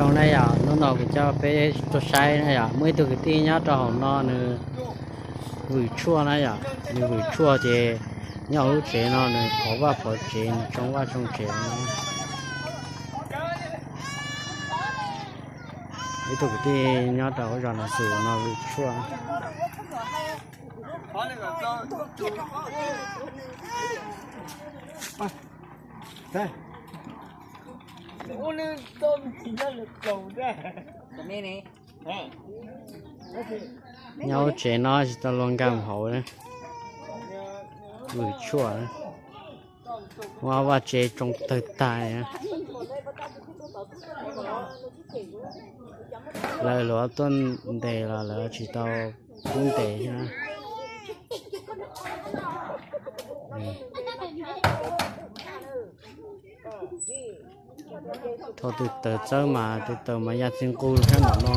Zoo na yom, hnub no kuv coj peb tuaj saib na yom, muaj ib tug kwv tij nyob rau hauv no nws vwm tshuaj na yom, nws vwm tshuaj ces nyob hauv lub tsev no nws phov vaj phov tsev, nws tsoo vaj tsoo tsev no. Ib tug kwv tij nyob rau hauv zos no xus no vwm tshuaj. Nyob hauv tsev no tsis tau luag nkag mus hauv, vwm tshuaj, muab vaj tsev tsoo tawg tag li. Lawv luag tuaj ntes los lawv tsis tau pub ntes thiab. Thaum twg tawm txawb mas tus taws mas ya txij nqug sab nram no.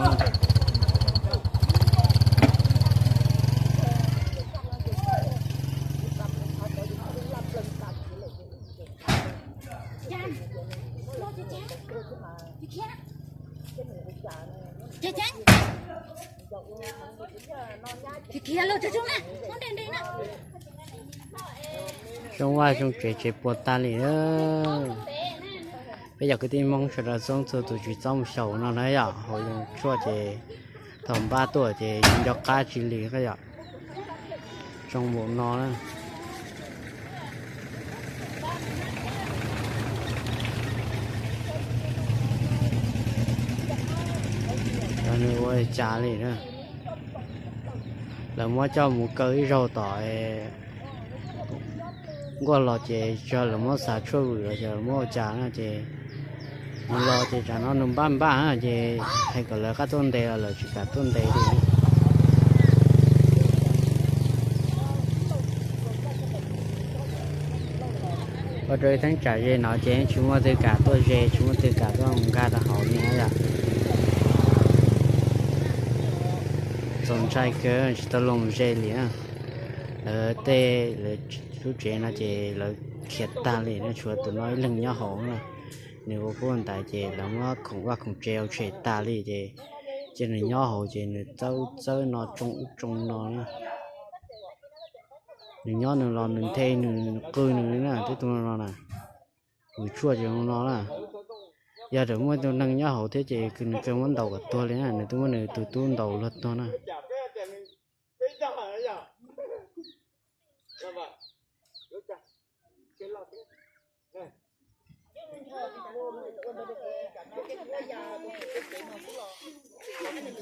Zoo vaj zoo tsev, tsev puas tag li. Peb yog kwv tij Hmoob sawv daws txhua leej txhua tus tsis txhob mus xyaum no na yom, haus zoo tshuaj ces thaum npab tuaj ces tsis nco qab tsis li yom. Tsoo npaum no na. Nws ua li cas li na. Lawv muab coj mus kaw ib zaug tom nkuaj los ces tsis yog lawv muab xav tshuaj vwm los yog lawv muab ua cas na ces nws los ces tsam no nws npab npaj ces hais kom lawv qab tuaj ntes los lawv tsis kam tuaj ntes li. Ua rau ib theeb tsam ze no ces tsis muaj twg kam tuaj ze, tsis muaj twg kam tuaj nkag rau hauv li na yom. Txaus ntshai kawg, tsis tau luag mus ze li na. Lawv tej lub tsev no ces lawv khiav tag li no, tshuav tus no ib leeg nyob hauv na. Nws ua kub ntaiv ces lawv muab khoom vaj khoom tsev hauv tshem tag li ces, ces nws nyob hauv ces nws txawb txawb no tsoo ub tsoo no na. Nws nyob nws los nws nthe nws qw nws li na, twb tus no na. Vwm tshuaj ces no na. Yog tseem muaj ib tug neeg nyob hauv thiab ces nws kawg muab ntaus kom tuag li na, nws twb muab nws tus tub ntaus luag tuag na.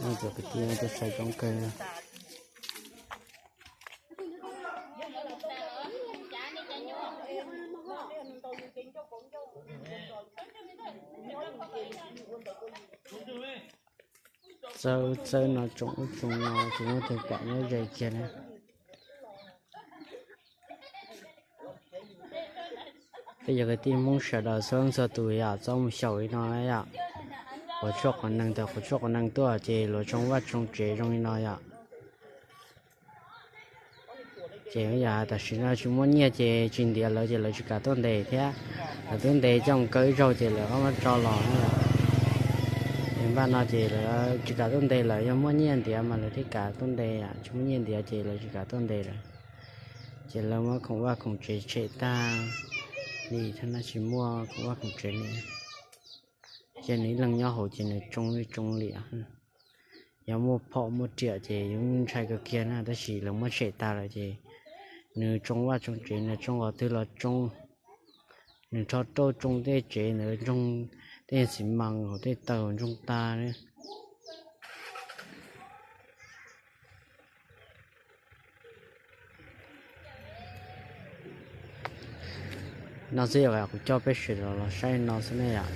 Cov kwv tij tuaj saib coob kawg. Txawb txawb no tsoo ub tsoo no tsis muaj tus kam nyob ze kiag na. Peb yog kwv tij Hmoob sawv daws txhua leej txhua tus yom, txhob mus xyaum li no na yom. Quav tshuaj quav neeg, thaum quav tshuaj quav neeg tuaj ces luag tsoo vaj tsoo tsev zoo li no yom. Ces yog tam sim no tsis muaj nyiaj ces tsis ntiav lawv ces lawv tsis kam tuaj ntes thiab. Lawv twb ntes coj mus kaw ib zaug ces lawv qab muab tso los na. Ces npaj no ces lawv tsis kam tuaj ntes, lawv yog muaj nyiaj ntiav mas lawv thiaj kam tuaj ntes, tsis muaj nyiaj ntiav ces lawv tsis kam tuaj ntes lawm. Ces lawv muab khoom vaj khoom tsev tshem tag li thiab na, tsis muaj khoom vaj khoom tsev li. Ces nws ib leeg nyob hauv ces nws tsoo li tsoo liam. Yog muaj phom muaj riam ces yeej ntshai kawg kiag na, tab sis lawv muab tshem tag lawm ces nws tsoo vaj tsoo tsev, nws tsoo qhov twg los tsoo. Nws rho rauj tsoo tej tsev ntawd ntsoog, tej xi mas hauv tej taw ntsoog tag. No xwb yom, kuv coj peb sawv daws los saib no xwb ne yom.